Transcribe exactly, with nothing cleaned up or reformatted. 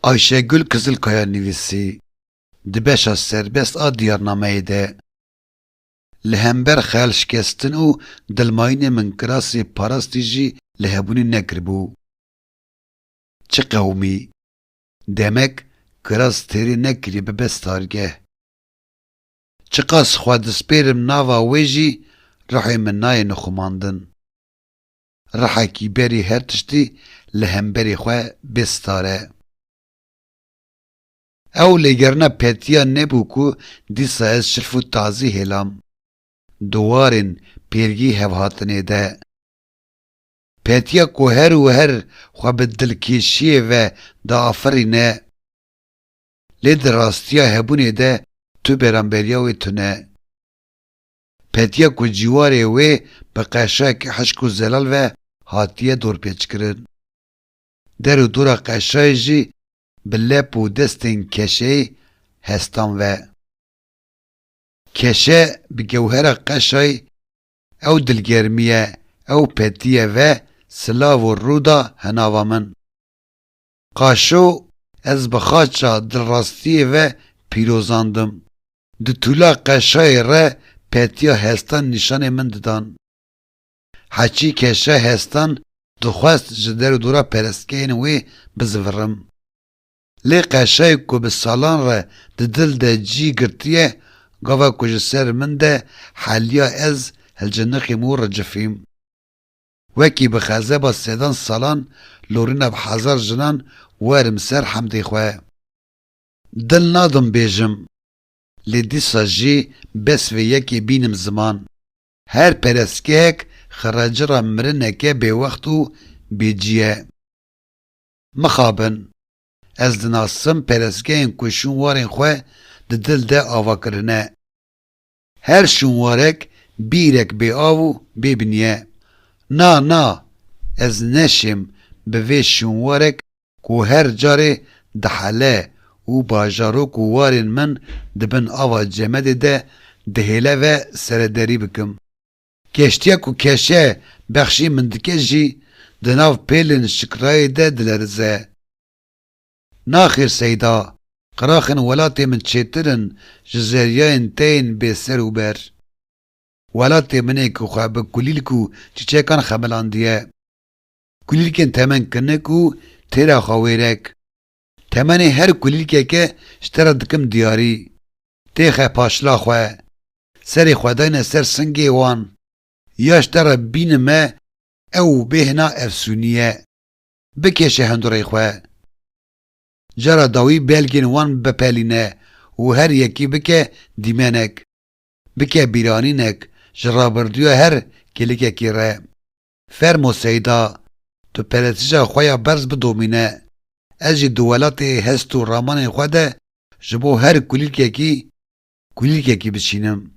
Ayşegül Kızılkaya nivîsî, di beşa serbest a diyarnameyê de, li hember xeyalşikestin û dilmayînê min kirasê parastî jî li hebûnê nekiribû. Çi qewimî? Demek kiras têrê nekirî bibe stargeh. Çiqas xwe dispêrim nava wê jî, ruhê min nayê nixumandin. Rihekî berî her tiştî li hemberî xwe bê star e. Ew lêgerina petiya nebû ku dîsa ez şilf û tazî hêlam. Di warên pêrgî hevhatinê de. Petiya ku her û her xwe bi dilkêşiyê ve diafirîne. Lê di rastiya hebûnê de tu beramberiya wê tune. Petiya ku cîwarê wê bi qeşayekî hişk û zelal ve hatiye dorpêçkirin. Der û dora qeşayê jî bi lep û destên keşeyê hestan ve. Keşe bi gewhera qeşayê, ew dilgermiye, ew petiye ve silav û rû da hinava min. Qaşo ez bi xaça dilrastiyê ve pîrozandim. Di tûla qeşayê re petiya hestan nîşanê min didan. Heçî keşa hestan dixwest ji der û dora perestgehên wê bizivirim. Lê qeşayê ku bi salan re di dil de cî girtiye, gava ku ji ser min de heliya ez hilcinixîm û ricifîm. Wekî bi xezeba sedan salan lorîna bi hezar jinan werim ser hemdê xwe. Dil nadim bêjim, lê dîsa jî bes vê yekê bînim ziman. Her perestgehek xiracira mirineke bêwext û bêcî ye. Mixabin, ez dinasim perestgehên ku şûnwarên xwe di dil de ava kirine. Her şûnwarek bîrek bêav û bêbinî ye. Na, na, ez neşêm bi vê şûnwarek ku her carê dihele û bajarok û warên min di bin ava cemedê de dihêle ve serederî bikim. Keştiya ku keşe bexşî min dike jî di nav pêlên şikrayê de dilerize. Naxêr Seyda, qiraxên welatê min çêtir in ji zeryayên te yên bêser û ber. Welatê min ê ku xwe bi kulîlk û çîçekan xemilandiye. Kulîlkên temenkinik û têra xwe wêrek. Temenê her kulîlkeke ji te re dikim diyarî. Têxe paşla xwe. Serê xwe dayne ser singê wan. Ya ji te re bînime ew bêhna efsûnî ye. Bikêşe hundurê xwe. Cara dawî belgên wan bipelîne û her yekî bike dîmenek. Bike bîranînek ji rabirdûya her kilikekî re. Fermo Seyda, tu perestîja xwe ya berz bidomîne. Ez jî di welatê hest û ramanên xwe de ji bo her kulîlkekî, kulîlkekî biçînim.